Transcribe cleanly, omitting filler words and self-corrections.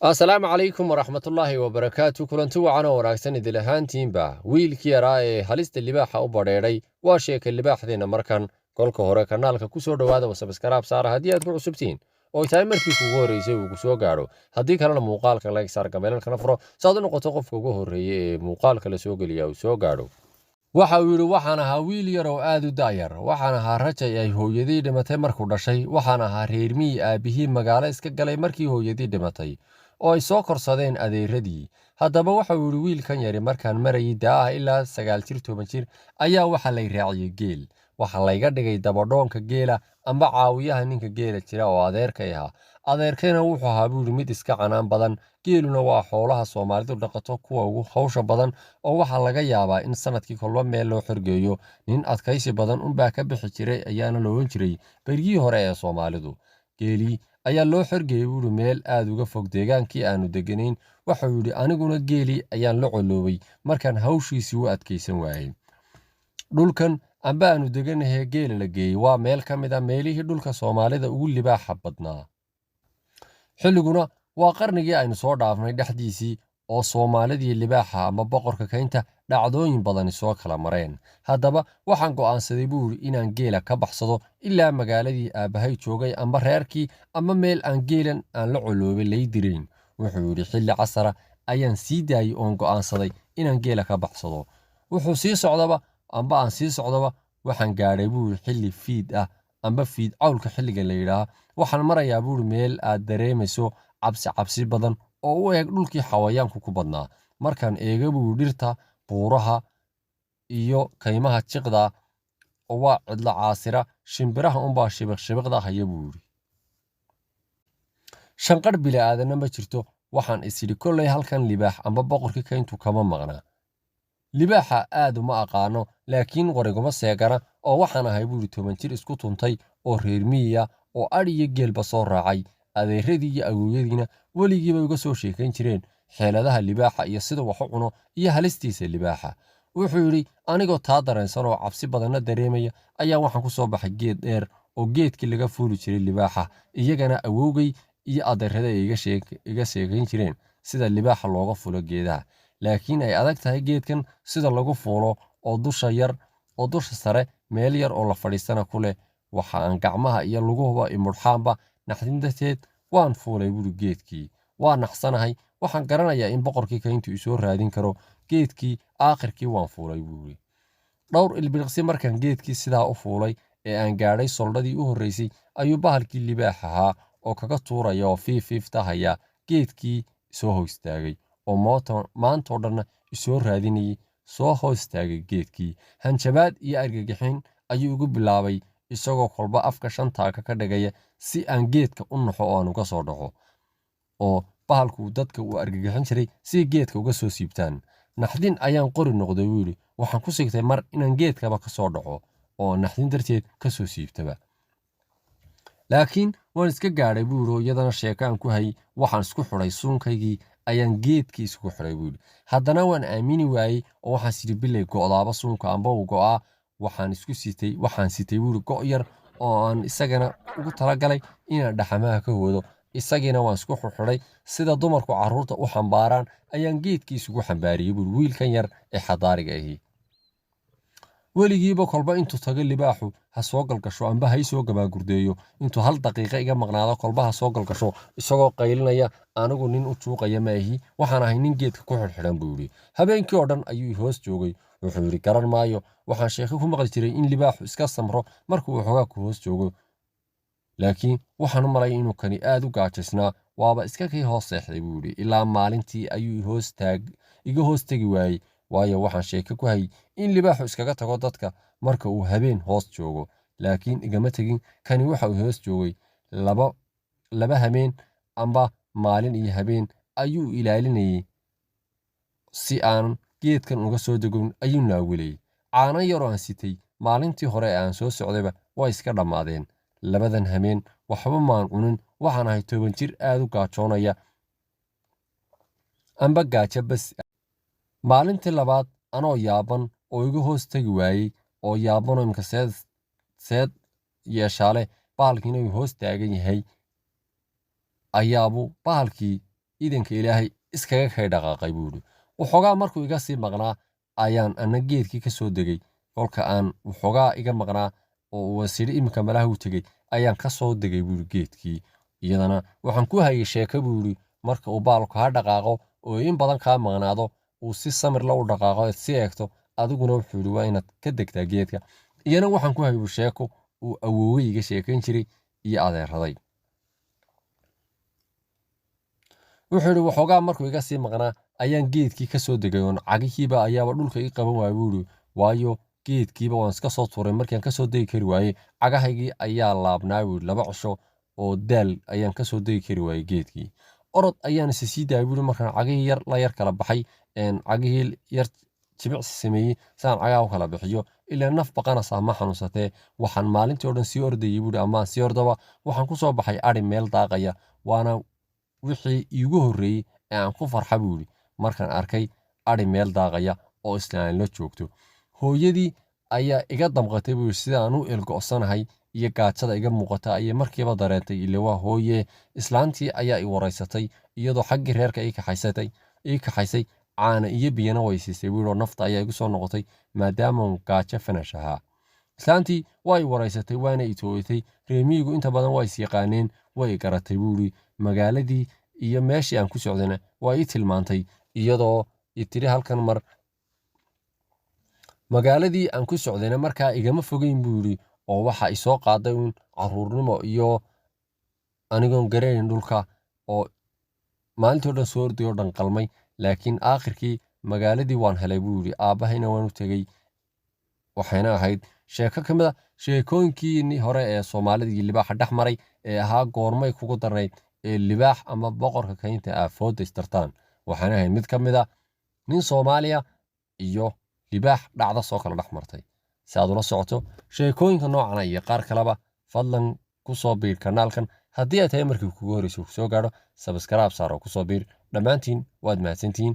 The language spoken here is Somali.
Asalaamu calaykum waraxmatullaahi wabarakaatu. Kulanti wacan oo wanaagsan idil ahaantiinba. Wiilkii yaraa ee halista libaaxa u badheedhay waa sheeka libaaxdeenna. Markan kolka hore kanaalka ku soo dhowaada, subscribe saara haddii aad ku cusubtihiin oo ay tahay markii kugu horreysay uu ku soo gaadho. Haddii kalena muuqaalka like saar, gambaleelkana furo si aad u noqoto qofka ugu horreeya ee muuqaalka la soo geliya uu soo gaadho. Waxa uu yidhi: "Waxaan ahaa wiil yar oo aad u da'yar. Waxaan ahaa rajay ay hooyadii dhimatay markuu dhashay. Waxaan ahaa reer miyi aabbihii magaalo iska galay markii hooyadii dhimatay oo ay soo korsadeen adeeradii." Haddaba waxa uu yidhi wiilkan yari: "Markaan marayay da'aha ilaa 9 jir, 10 jir, ayaa waxaa lay raaciyey geel. Waxaa layga dhigay dabadhoonka geela amba caawiyaha ninka geela jira oo adeerkay ahaa. Adeerkayna wuxuu ahaa," buu yidhi, "mid iska canaan badan. Geeluna waa xoolaha Soomaalidu dhaqato kuwa ugu hawsha badan, oo waxaa laga yaabaa in sanadkii kolba meel loo xorgeeyo. Nin adkaysi badan unbaa ka bixi jiray ayaana la ohan jiray berigii hore ee Soomaalidu. Geelii ayaa loo xorgeeyey," buu yidhi, "meel aad uga fog deegaankii aanu deganayn." Waxau yidhi: "Aniguna geelii ayaan la coloobay markaan hawshiisii u adkaysan waayey. Dhulkan amba aanu deganahay geela la geeyey waa meel ka mid a meelihii dhulka Soomaalida ugu libaaxa badnaa. Xilliguna waa qarnigii aynu soo dhaafnay dhexdiisii, oo Soomaalidii libaaxa ama boqorka kaynta dhacdooyin badani soo kala mareen. Haddaba waxaan go'aansaday," buu yidhi, "inaan geela ka baxsado ilaa magaaladii aabbahay joogay amba reerkii ama meel aan geelan aan la coloobay lay dirayn." Wuxuu yidhi: "Xilli casara ayaan sii daayey oon go'aansaday inaan geela ka baxsado. Wuxuu sii socdaba amba aan sii socdaba, waxaan gaadhay," buu yidhi, "xilli fiid ah amba fiid cawlka xilliga la yidhaah. Waxaan marayaa," buu yidhi, "meel aad dareemayso cabsi cabsi badan oo u eg dhulkii xawayaanku ku badnaa. Markaan eega," buu yidhi, "dhirta, buuraha iyo kaymaha jiqda, oo waa cidlo caasira, shimbiraha unbaa shibiq shibiqda haya," buu yidhi. "Shanqadh bili'aadanna ma jirto. Waxaan is idhi kollay halkan libaax amba boqorkii kayntu kama maqnaa. Libaaxa aad uma aqaano, laakiin qoriguma seegana, oo waxaan ahay," buu yidhi, "10 jir isku tuntay oo reer miyiya oo adhi iyo geelba soo raacay. Adeeradii iyo awowyadiina weligiiba uga soo sheekayn jireen xeeladaha libaaxa iyo sida wax u cuno iyo halistiisa libaaxa." Wuxuu yidhi: "Anigoo taa dareensan oo cabsi badanna dareemaya ayaa waxaan ku soo baxay geed dheer oo geedkii laga fuuli jiray libaaxa, iyagana awowgay iyo adeerada ay iga sheekayn jireen sida libaaxa looga fulo geedaha, laakiin ay adag tahay geedkan sida lagu fuulo oo dusha yar oo dusha sare meel yar oo la fadhiistana ku leh. Waxa aan gacmaha iyo luguhuba imudxaanba naxdin darteed. Waan fuulay," buuri, "geedkii. Waa naxsanahay. Waxaan garanayaa in boqorkii kayntu isoo raadin karo. Geedkii aakhirkii waan fuulay," buuri. "Dhowr ilbiriqsi markaan geedkii sidaa u fuulay ee aan gaadhay soldhadii u horreysay, ayuu bahalkii libaax ahaa oo kaga tuuraya oo fiifiiftahaya geedkii soo hoostaagay oo maantoo dhanna isoo raadinayay, soo hoostaagay geedkii. Hanjabaad iyo argagixin ayuu igu bilaabay, isagoo kolba afka shantaaka ka dhigaya si aan geedka u naxo oo aan uga soo dhaco, oo bahalku dadka uu argagixin jiray si geedka uga soo siibtaan. Naxdin ayaan qori noqday," buu yidhi. "Waxaan ku sigtay mar inaan geedkaba ka soo dhaco oo naxdin darteed ka soo siibtaba, laakiin waan iska gaadhay," buu yidhi, "oo iyadana sheeko aan ku hayay. Waxaan isku xidhay suunkaygii ayaan geedkii isku xidhay," buu yidhi. "Haddana waan aamini waayey oo waxaan sidhi bilay go'daaba suunka amba uu go'aa. Waxaan isku sitay, waxaan sitay," buu yidhi, "go' yar oo aan isagana ugu talagalay inaan dhaxamaha ka hoodo. Isagiina waan isku xidhay. Sida dumarku carruurta u xambaaraan ayaan geedkii isugu xambaariyey," buuri wiilkan yar ee xadaariga ahi. "Weligiiba kolba intuu tago libaaxu ha soo galgasho amba ha isoo gabaangurdeeyo. Intuu hal daqiiqa iga maqnaado kolba ha soo galgasho isagoo qaylinaya. Anigu nin u juuqaya ma ahi. Waxaan ahay nin geedka ku xidhxidhan," buu yidhi. "Habeenkii oo dhan ayuu hoos joogay." Wuxuu yidhi: "Garan maayo. Waxaan sheeko ku maqli jiray in libaaxu iska samro markuu waxoogaa ku hoos joogo, laakiin waxaan u malay inuu kani aad u gaajaysnaa. Waaba iska kii hoos seexday," buu yidhi. "Ilaa maalintii ayuu hoostaag iga hoos tegi waayey, waayo waxaan sheeko ku hayay in libaaxu iskaga tago dadka marka uu habeen hoos joogo, laakiin igama tegin kani. Waxa uu hoos joogay laba habeen amba maalin iyo habeen ayuu ilaalinayay si aan geedkan uga soo degon ayuu naawilayay. Caano yaroo aan sitay maalintii hore ee aan soo socdayba way iska dhammaadeen. Labadan habeen waxba maan cunin. Waxaan ahay 10 jir aad u gaajoonaya amba gaajo bas. Maalintii labaad anoo yaaban oo iga hoos tegi waayey oo yaabanoo imka seed yeeshaale, bahalkiina uu hoos taagan yahay, ayaabuu bahalkii Idanka Ilaahay iskaga kay dhaqaaqay, buu yidhi. Waxoogaa markuu iga sii maqnaa ayaan ana geedkii ka soo degay. Kolka aan waxoogaa iga maqnaa oo uu sidhi iminka malaha u tegey ayaan ka soo degay, buu yidhi, geedkii. Iyadana waxaan ku hayay sheeko, buu yidhi, marka uu baalku ha dhaqaaqo oo in badan kaa maqnaado, uu si samirla u dhaqaaqo eed si eegto adiguna, wuxuu yidhi, waa inaad ka degtaa geedka. Iyana waxaan ku hayay sheeko uu awoowey iga sheekayn jiray iyo adeeraday. Wuxuu yidhi, waxoogaa markuu iga sii maqnaa ayaan geedkii ka soo degay, oon cagihiiba ayaaba dhulka ii qaban waayey, buu yidhi, waayo geedkiiba waan iska soo tuuray. Markaan kasoo degi kari waayey, cagahaygii ayaa laabnaa, buu yidhi, 2 cisho oo daal ayaan kasoo degi kari waayey geedkii. Orod ayaan isa sii daayay, buu yidhi, markaan cagihii yar la yar kala baxay, cagihii yar jimicsi sameeyey saan cagaha u kala bixiyo, ilaa naf baqanaysaa ma xanuunsatee. Waxaan maalintii oo dhan sii ordayey, buu yidhi, amaan sii ordaba, waxaan ku soo baxay adhi meel daaqaya. Waana wixii iigu horreeyey ee aan ku farxa, buu yidhi, markaan arkay adhi meel daaqaya oo islaan la joogto. Hooyadii ayaa iga damqatay, buu yidhi, sida aan u ilgo'sanahay iyo gaajada iga muuqata ayay markiiba dareentay, ile waa hooye. Islaantii ayaa i waraysatay, iyadoo xaggii reerka ii kaxaysatay, ii kaxaysay. Caana iyo biyana way siisay, buu yidhi, oo nafta ayaa igu soo noqotay maadaamaan gaajo fanash ahaa. Islaantii waa i waraysatay, waana i tooyatay. Reemiyigu inta badan waa is yaqaaneen. Way i garatay, buu yidhi. Magaaladii iyo meeshii aan ku socdayna waa ii tilmaantay, iyadoo i tiri, "Halkan mar." Magaaladii aan ku socdayna markaa igama fogeyn, buu yidhi, oo waxa isoo qaaday uun caruurnimo iyo anigoon garanayn dhulka oo maalintii o dhan soo orday oo dhan qalmay. Laakiin aakhirkii magaaladii waan helay, buu yidhi, aabbahayna waan u tegey. Waxayna ahayd sheeko ka mid a sheekooyinkiinii hore ee Soomaalida iyo libaaxa dhex maray, ee ahaa goormay kugu darnayd ee libaax ama boqorka kaynta aafoodda istartaan. Waxaana ahayd mid ka mid a nin Soomaaliya iyo libaax dhacda soo kala dhex martay. Si aad ula socoto sheekooyinka noocana iyo qaar kaleba, fadlan ku soo biir kanaalkan. Haddii ay tahay markii kugu horreysay ku soo gaadho, subscribe saar oo kusoo biir. Dhammaantiin waad mahadsantihiin.